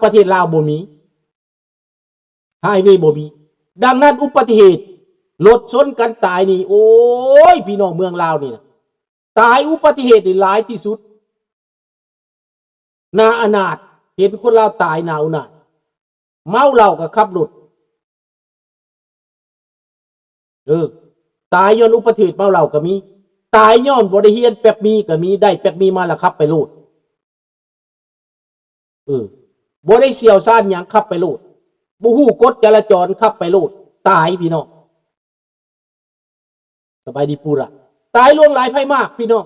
ປະເທດລາວບໍ່ມີ ໄຮເວບໍ່ມີ. ດັ່ງນັ້ນ ອຸປະຕິເຫດລົດຊົນກັນຕາຍນີ້ ໂອ້ຍ ພີ່ນ້ອງເມືອງລາວນີ້ນະ ຕາຍອຸປະຕິເຫດນີ້ຫຼາຍທີ່ສຸດ. ໜ້າອະນາດ ເຫັນຄົນລາວຕາຍໜ້າອະນາດ ເມົາເຫຼົ້າກໍຂັບລົດ ເອີ ຕາຍຍ້ອນອຸປະຕິເຫດເມົາເຫຼົ້າກໍມີ ຕາຍຍ້ອນບໍ່ໄດ້ຮຽນແປັບມີກໍມີ ໄດ້ແປັບມີມາແລ້ວຂັບໄປໂລດ ເອີ ບໍ່ໄດ້ຊ່ຽວຊານຫຍັງ ຂັບໄປໂລດ ບໍ່ຮູ້ກົດຈະລາຈອນ ຂັບໄປໂລດ ຕາຍພີ່ນ້ອງ. ສະບາຍດີປູລະ ຕາຍຫຼວງຫຼາຍໄພມາກພີ່ນ້ອງ.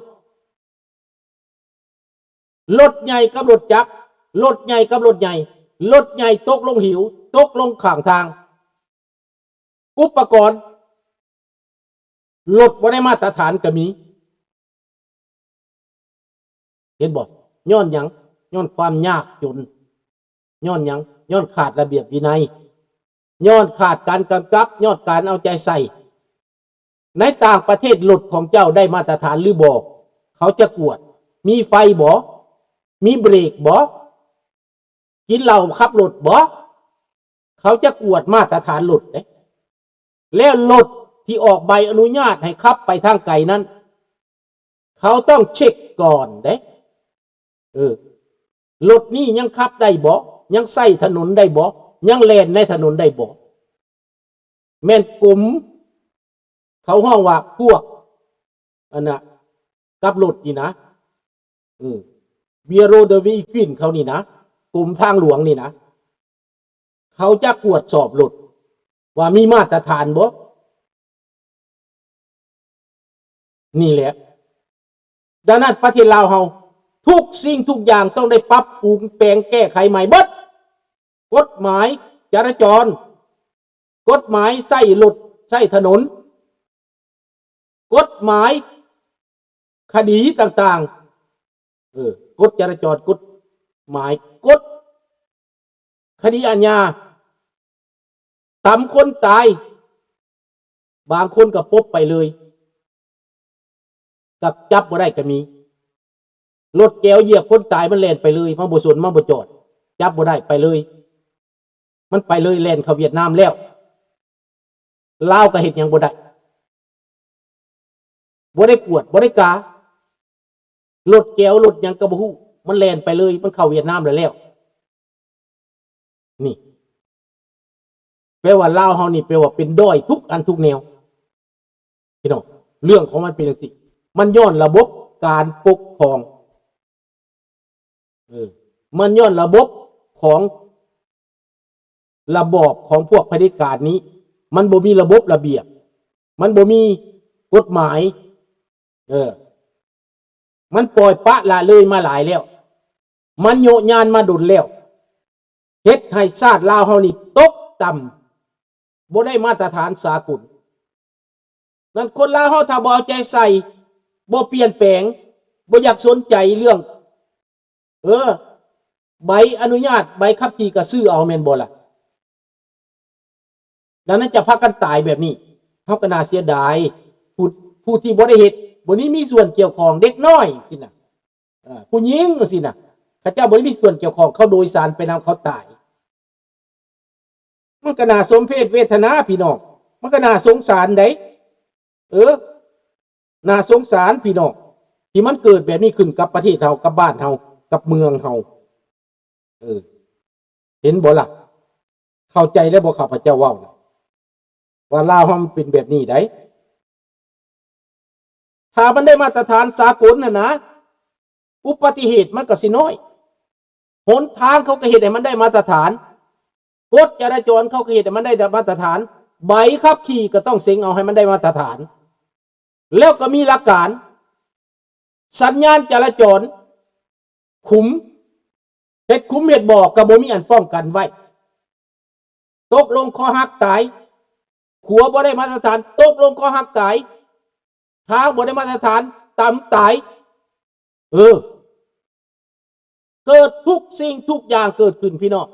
ລົດໃຫຍ່ກັບລົດຈັກ ລົດໃຫຍ່ກັບລົດໃຫຍ່ ລົດໃຫຍ່ຕົກລົງເຫວ ຕົກລົງຂ້າງທາງ ອຸປະກອນລົດບໍ່ໄດ້ມາດຕະຖານກໍມີ. ເຫັນບໍ່? ຍ້ອນຫຍັງ? ຍ້ອນຄວາມຍາກຈົນ. ຍ້ອນຫຍັງ? ຍ້ອນຂາດລະບຽບວິໄນ, ຍ້ອນຂາດການກຳກັບ, ຍ້ອນການເອົາໃຈໃສ່. ໃນຕ່າງປະເທດ ລົດຂອງເຈົ້າໄດ້ມາດຕະຖານຫຼືບໍ່? ເຂົາຈະກວດ. ມີໄຟບໍ່? ມີເບຣກບໍ່? ກິນເຫຼົ້າຂັບລົດບໍ່? ເຂົາຈະກວດມາດຕະຖານລົດເດ້. ແລ້ວລົດທີ່ອອກໃບອະນຸຍາດໃຫ້ຂັບໄປທາງໄກນັ້ນ ເຂົາຕ້ອງເຊັກກ່ອນເດ້. ເອີ ລົດນີ້ຍັງຂັບໄດ້ບໍ່? ຍັງໃຊ້ຖະໜົນໄດ້ບໍ່? ຍັງແລ່ນໃນຖະໜົນໄດ້ບໍ່? ແມ່ນກົມ ເຂົາຮ້ອງວ່າພວກ ອັນນ່າ ກັບລົດນີ້ນະ ເອີ Bureau de Véhicules ເຂົານີ້ນະ ກົມທາງຫຼວງນີ້ນະ ເຂົາຈະກວດສອບລົດວ່າມີມາດຕະຖານບໍ່? ນີ້ແຫຼະ. ດັ່ງນັ້ນປະເທດລາວເຮົາ ທຸກສິ່ງທຸກຢ່າງຕ້ອງໄດ້ປັບປຸງແປງແກ້ໄຂໃໝ່ເບິດ. ກົດໝາຍຈະລາຈອນ, ກົດໝາຍໃຊ້ລົດໃຊ້ຖະໜົນ, ກົດໝາຍຄະດີຕ່າງໆ, ເອີ ກົດຈະລາຈອນ, ກົດໝາຍ, ກົດຄະດີອາຍາ, ຕຳຄົນຕາຍ, ບາງຄົນກໍປົບໄປເລີຍ, ກໍຈັບບໍ່ໄດ້ກໍມີ. ລົດແກວຢຽບຄົນຕາຍ ມັນແລ່ນໄປເລີຍ, ມັນບໍ່ສົນ, ມັນບໍ່ຈອດ, ຈັບບໍ່ໄດ້, ໄປເລີຍ. ມັນໄປເລີຍ, ແລ່ນເຂົ້າຫວຽດນາມແລ້ວ. ລາວກໍເຮັດຫຍັງບໍ່ໄດ້, ບໍ່ໄດ້ກວດ, ບໍ່ໄດ້ກາ. ລົດແກວ, ລົດຫຍັງກໍບໍ່ຮູ້, ມັນແລ່ນໄປເລີຍ, ມັນເຂົ້າຫວຽດນາມແລ້ວ. ນີ້ ແປວ່າລາວເຮົານີ້ ແປວ່າເປັນດ້ອຍທຸກອັນທຸກແນວ ພີ່ນ້ອງ. ເລື່ອງຂອງມັນເປັນຈັ່ງຊີ້, ມັນຍ້ອນລະບົບການປົກຄອງ. ເອີ ມັນຍ້ອນລະບົບຂອງ ລະບອບຂອງພວກຜະເດັດການນີ້ ມັນບໍ່ມີລະບົບລະບຽບ, ມັນບໍ່ມີກົດໝາຍ. ເອີ ມັນປ່ອຍປະລະເລີຍມາຫຼາຍແລ້ວ, ມັນໂຍະຍານມາດົນແລ້ວ, ເຮັດໃຫ້ຊາດລາວເຮົານີ້ຕົກຕ່ຳ, ບໍ່ໄດ້ມາດຕະຖານສາກົນ. ນັ້ນຄົນລາວເຮົາຖ້າບໍ່ເອົາໃຈໃສ່, ບໍ່ປ່ຽນແປງ, ບໍ່ຢາກສົນໃຈເລື່ອງ ເອີ ໃບອະນຸຍາດ ໃບຂັບຂີ່ກໍຊື້ເອົາ ແມ່ນບໍ່ລະ? ດັ່ງນັ້ນຈະພາກັນຕາຍແບບນີ້ ເຮົາກໍໜ້າເສຍດາຍ. ຜູ້ ຜູ້ທີ່ບໍ່ໄດ້ເຮັດ, ບໍ່ໄດ້ມີສ່ວນກ່ຽວຂ້ອງ, ເດັກນ້ອຍຊີ້ນະ, ເອີ ຜູ້ຍິງຊີ້ນະ, ເຂົາເຈົ້າບໍ່ໄດ້ມີສ່ວນກ່ຽວຂ້ອງ, ເຂົາໂດຍສານໄປນຳ, ເຂົາຕາຍ. ມັນກໍໜ້າສົມເພດເວທະນາພີ່ນ້ອງ, ມັນກໍໜ້າສົງສານໃດ໋. ເອີ ໜ້າສົງສານພີ່ນ້ອງ ທີ່ມັນເກີດແບບນີ້ຂຶ້ນກັບປະເທດເຮົາ, ກັບບ້ານເຮົາ, ກັບເມືອງເຮົາ. ເອີ ເຫັນບໍ່ລະ? ເຂົ້າໃຈແລ້ວບໍ່ ຂ້າພະເຈົ້າເວົ້ານະ? ວ່າລາວເຮົາມັນເປັນແບບນີ້ໃດ໋. ຖ້າມັນໄດ້ມາດຕະຖານສາກົນຫັ້ນນະ, ອຸປະຕິເຫດມັນກໍຊິນ້ອຍ. ຫົນທາງເຂົາກໍເຮັດໃຫ້ມັນໄດ້ມາດຕະຖານ, ກົດຈະລາຈອນເຂົາກໍເຮັດໃຫ້ມັນໄດ້ມາດຕະຖານ, ໃບຂັບຂີ່ກໍຕ້ອງເສັງເອົາໃຫ້ມັນໄດ້ມາດຕະຖານ. ແລ້ວກໍມີຫຼັກການ, ສັນຍານຈະລາຈອນ, ຂຸມ, ເຮັດຂຸມເຮັດບໍ່ກໍບໍ່ມີອັນປ້ອງກັນໄວ້. ຕົກລົງຄໍຫັກຕາຍ, ຂົວບໍ່ໄດ້ມາດຕະຖານ, ຕົກລົງຄໍຫັກຕາຍ, ທາງບໍ່ໄດ້ມາດຕະຖານ, ຕຳຕາຍ. ເອີ ເກີດທຸກສິ່ງທຸກຢ່າງເກີດຂຶ້ນພີ່ນ້ອງ.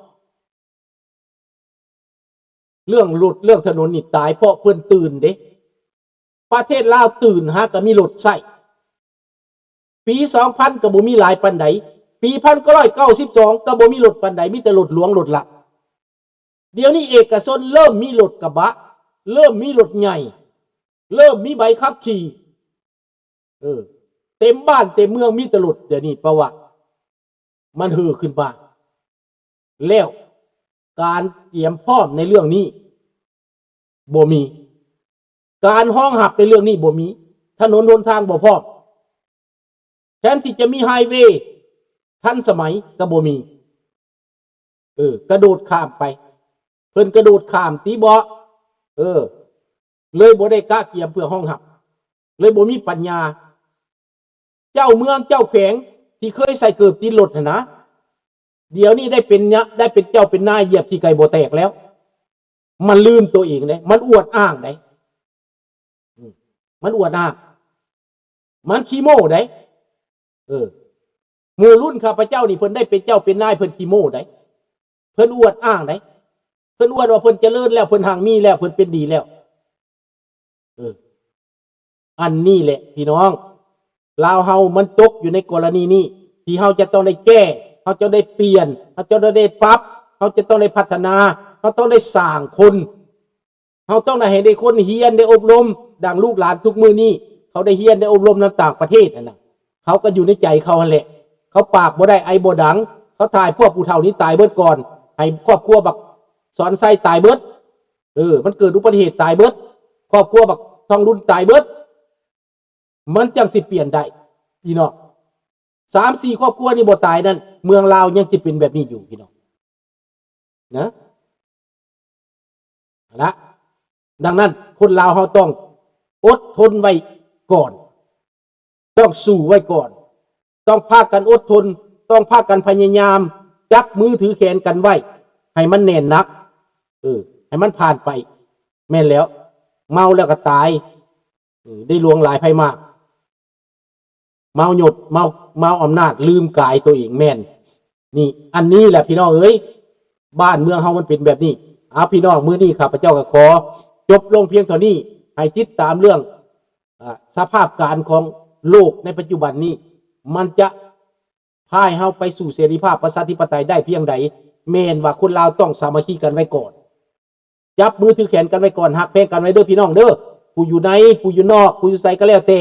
ເລື່ອງລົດເລື່ອງຖະໜົນນີ້ຕາຍເພາະເພິ່ນຕື່ນເດ້. ປະເທດລາວຕື່ນຫາກໍມີລົດໃຊ້. ປີສອງພັນກໍບໍ່ມີຫຼາຍປານໃດ, ປີໜຶ່ງພັນເກົ້າຮ້ອຍເກົ້າສິບສອງ ກໍບໍ່ມີລົດປານໃດ ມີແຕ່ລົດຫຼວງລົດລັດ. ດຽວນີ້ເອກະຊົນເລີ່ມມີລົດກະບະ ເລີ່ມມີລົດໃຫຍ່ ເລີ່ມມີໃບຂັບຂີ່ ເອີ ເຕັມບ້ານເຕັມເມືອງມີແຕ່ລົດ ດຽວນີ້ ເພາະວ່າມັນເຫີຂຶ້ນມາ ແລ້ວການຕຽມພ້ອມໃນເລື່ອງນີ້ບໍ່ມີ ການຮອງຮັບໃນເລື່ອງນີ້ບໍ່ມີ ຖະໜົນຫົນທາງບໍ່ພ້ອມ ແທນທີ່ຈະມີໄຮເວທັນສະໄໝກໍບໍ່ມີ ເອີ ກະໂດດຂ້າມໄປ ເພິ່ນກະໂດດຂ້າມຕິເບາະ ເອີ ເລີຍບໍ່ໄດ້ກະກຽມເພື່ອຮອງຮັບ ເລີຍບໍ່ມີປັນຍາ. ເຈົ້າເມືອງເຈົ້າແຂວງທີ່ເຄີຍໃສ່ເກີບຕິດລົດຫັ້ນນະ ດຽວນີ້ໄດ້ເປັນຍະ ໄດ້ເປັນເຈົ້າເປັນນາຍ ຢຽບຂີ້ໄກ່ບໍ່ແຕກແລ້ວ. ມັນລືມໂຕເອງເດ້ ມັນອວດອ້າງເດ້ ອືມ ມັນອວດອ້າງ ມັນຂີ້ໂມ້ເດ້ ເອີ ໝູ່ລຸ້ນຂ້າພະເຈົ້ານີ້ ເພິ່ນໄດ້ເປັນເຈົ້າເປັນນາຍ ເພິ່ນຂີ້ໂມ້ເດ້ ເພິ່ນອວດອ້າງເດ້ ເພິ່ນອວດວ່າເພິ່ນຈະເລີນແລ້ວ ເພິ່ນຮັ່ງມີແລ້ວ ເພິ່ນເປັນດີແລ້ວ ເອີ ອັນນີ້ແຫຼະພີ່ນ້ອງ ລາວເຮົາມັນຕົກຢູ່ໃນກໍລະນີນີ້ ທີ່ເຮົາຈະຕ້ອງໄດ້ແກ້ ເຮົາຈະໄດ້ປ່ຽນ ເຮົາຈະໄດ້ປັບ ເຮົາຈະຕ້ອງໄດ້ພັດທະນາ ເຮົາຕ້ອງໄດ້ສ້າງຄົນ ເຮົາຕ້ອງໄດ້ໃຫ້ໄດ້ຄົນຮຽນໄດ້ອົບຮົມ ດັ່ງລູກຫຼານທຸກມື້ນີ້ ເຂົາໄດ້ຮຽນໄດ້ອົບຮົມນຳຕ່າງປະເທດຫັ້ນນະ ເຂົາກໍຢູ່ໃນໃຈເຂົາຫັ້ນແຫຼະ ເຂົາປາກບໍ່ໄດ້ໄອບໍ່ດັງ ເຂົາຖ່າຍພວກຜູ້ເຖົ້ານີ້ຕາຍເບິດກ່ອນ ໃຫ້ຄອບຄົວບັກສອນໄຊຕາຍເບິດ ເອີ ມັນເກີດອຸບັດຕິເຫດຕາຍເບິດ ຄອບຄົວບັກທອງລຸນຕາຍເບິດ ມັນຈັ່ງຊິປ່ຽນໄດ້ພີ່ນ້ອງ ສາມສີ່ຄອບຄົວນີ້ບໍ່ຕາຍນັ້ນ ເມືອງລາວຍັງຊິເປັນແບບນີ້ຢູ່ພີ່ນ້ອງນະ ນະ ດັ່ງນັ້ນຄົນລາວເຮົາຕ້ອງອົດທົນໄວ້ກ່ອນ ຕ້ອງສູ້ໄວ້ກ່ອນ ຕ້ອງພາກັນອົດທົນ ຕ້ອງພາກັນພະຍາຍາມ ຈັບມືຖືແຂນກັນໄວ້ ໃຫ້ມັນແໜ້ນໜັກ ເອີ ໃຫ້ມັນຜ່ານໄປ ແມ່ນແລ້ວ ເມົາແລ້ວກໍຕາຍ ເອີ ໃນຫຼວງຫຼາຍໄພມາກ ເມົາຍົດ ເມົາ ເມົາອຳນາດ ລືມກາຍໂຕເອງ ແມ່ນ ນີ້ ອັນນີ້ແຫຼະພີ່ນ້ອງເອີຍ ບ້ານເມືອງເຮົາມັນເປັນແບບນີ້ ເອົາ ພີ່ນ້ອງ ມື້ນີ້ຂ້າພະເຈົ້າກໍຂໍຈົບລົງພຽງເທົ່ານີ້ ໃຫ້ຕິດຕາມເລື່ອງ ອາ ສະພາບການຂອງໂລກໃນປັດຈຸບັນນີ້ ມັນຈະພາໃຫ້ເຮົາໄປສູ່ເສລີພາບປະຊາທິປະໄຕໄດ້ພຽງໃດ ແມ່ນວ່າຄົນລາວຕ້ອງສາມັກຄີກັນໄວ້ກ່ອນ ຈັບມືຖືແຂນກັນໄວ້ກ່ອນ ຮັກແພງກັນໄວ້ເດີພີ່ນ້ອງເດີ ຜູ້ຢູ່ໃນ ຜູ້ຢູ່ນອກ ຜູ້ຢູ່ໃສກໍແລ້ວແຕ່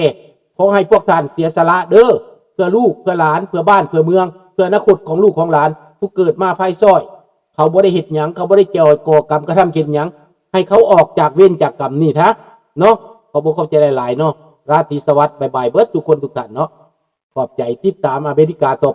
ຂໍໃຫ້ພວກທ່ານເສຍສະຫຼະເດີ ເພື່ອລູກ ເພື່ອຫຼານ ເພື່ອບ້ານ ເພື່ອເມືອງ ເພື່ອອະນາຄົດຂອງລູກຂອງຫຼານ ຜູ້ເກີດມາພາຍຊ້ອຍ ເຂົາບໍ່ໄດ້ເຮັດຫຍັງ ເຂົາບໍ່ໄດ້ກໍ່ ກໍ່ກຳກະທຳເຮັດຫຍັງ ໃຫ້ເຂົາອອກຈາກເວນຈາກກຳນີ້ທະເນາະ ຂໍບອກຂອບໃຈຫຼາຍໆເນາະ ລາຕີສະຫວັດ ບາຍບາຍເບິດທຸກຄົນທຸກທ່ານເນາະ ຂອບໃຈ ຕິດຕາມອາເມລິກາຕໍ່